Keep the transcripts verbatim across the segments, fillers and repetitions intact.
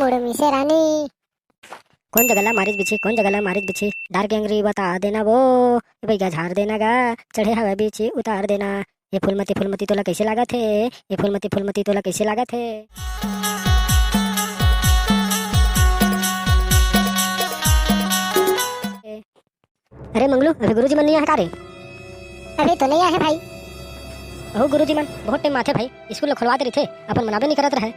मुड़ मिसे रानी। कोन जगह ला मारिच बिछी, कोन जगह ला मारिच बिछी, डार के अंगरी बता देना वो, ए बइगा झार देना गा, चढ़े हवय बीछी उतार देना, ये फूलमती फूलमती तोला कइसे लागत हे, ये फूलमती फूलमती तोला कइसे लागत हे। अरे मंगलू, अभी गुरुजी मन नइ आहे का रे? अभी तो नइ आहे भाई। अहो गुरुजी मन, बहुत टाइम आथे भाई, स्कूल ल खोलवा दे रहिथे, अपन मनाबे नइ करत रहय।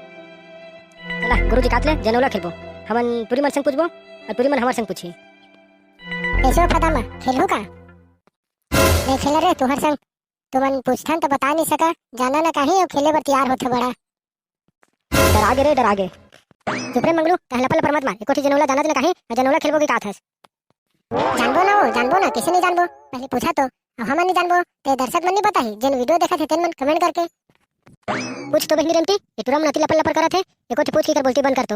चला गुरुजी कात ले जनौला खेलबो, हमन टूरी मन संग पूछबो अउ टूरी मन हमर संग पूछही। एसो फदा म खेलहू का? नइ खेल रे तुहर संग, तुमन पूछथन त बता नइ सका, जाना न काहीं अउ खेले बर तियार होथे बड़ा। डरा गे रे, डरा गे। चुप रे मंगलू, तैं लपर लपर मत मार। एको ठी जनौला जानत न काहीं, अउ जनौला खेलबो के काहत हस? जानबो ना वो, जानबो ना, कइसे नइ जानबो? पहिली पूछा तो, अब हमन नइ जानबो, त दर्शक मन नइ बताही, जेन video देखत हे तेन मन comment करके। पूछ तो बहिनी रेमटी, ये टूरा मन अति लपर लपर करत हे, एको ठी पूछ के एकर बोलती बंद कर तो।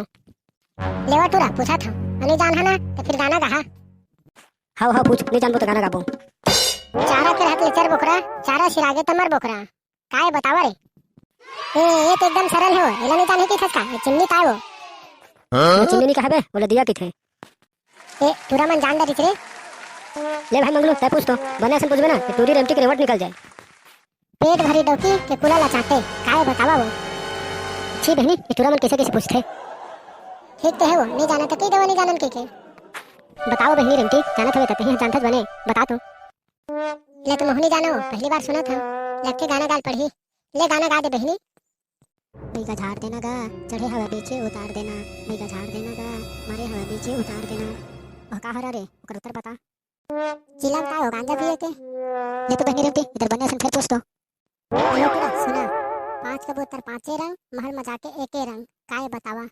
लेवा टूरा, पूछत हंव, अउ नइ जानहा ना, त फिर गाना गाहा। हव, हव, पूछ, नइ जानबो त गाना गाबो। चारा के रहत ले चर बोकरा, चारा सिरागे त मर बोकरा। काय बतावा रे? ए, ये तो एकदम सरल हे वो, एला नइ जानही कहिथस का? ये चिमनी ताय वो। हाँ? ये चिमनी नइ कहबे, ओला दिया कहिथे। ए, टूरा मन जान डरिस रे। ले भाई मंगलू, तैं पूछ तो, बने असन पूछबे ना, कि टूरी रेमटी के रेवट निकल जाय। पेट भरी डौकी के कुला ला चाटे, काय बतावा वो? छी बहिनी, ये टूरा मन कइसे कइसे पूछथे? ठीक तो हे वो, नइ जाना त कहि देवा नइ जानन कहिके। बतावा बहिनी रेमटी, जानत हवे त तहीं जानथस बने, बता तो। ले तो महूं नइ जानंव, पहिली बार सुनत हंव। लगथे गाना गाल पड़ही। ले गाना गा दे बहिनी। बइगा झार देना गा, चढ़े हवय बीछी उतार देना। बइगा झार देना गा, मारे हवय बीछी उतार देना। ओह का हरय रे, ओकर उत्तर बता। चिलम का हो गांजा पिए के? ले तो बहिनी रेमटी, एकर बने असन फेर पूछ तो। अरे टूरा, सुना। पांच कबूतर पांचे रंग, महल म जाके एके रंग। काय बतावा?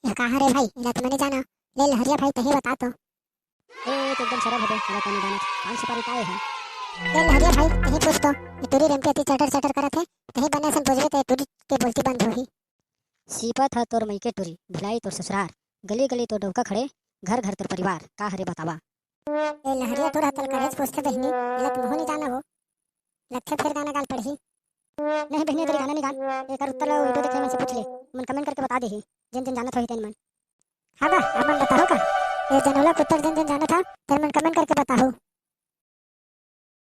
ये का हरे भाई, एला तो मैं नइ जानंव। ले लहरिया भाई, तहीं बता तो। ए, तो एकदम सरल हवे, सरल तो नइ जानत। पान सुपारी काय हे? ले लहरिया भाई, तहीं पूछ तो। ये टूरी रेमटी अति चटर चटर करत हे, तहीं बने असन पूछबे त टूरी के बोलती बंद होही। सीपत ह तोर मइके टूरी, भिलाई तोर ससुरार, गली गली तोर डौका खड़े, घर घर तोर परिवार, का हरे बतावा? ए लहरिया टूरा तल करेच पूछथे बहिनी, एला तो महूं नइ जानंव वो। लगथे फेर गाना गाल पड़ही। नहीं बहिनी, ए दरी गाना नइ गान, एकर उत्तर ला video देखे मन से पूछ ले, मन comment करके बता देही, जेन जेन जानत होही तेन मन। हाँ गा, आप मन बताहू का? ए जनौला के उत्तर जेन जेन जानत हा, तेन मन comment करके बताहू।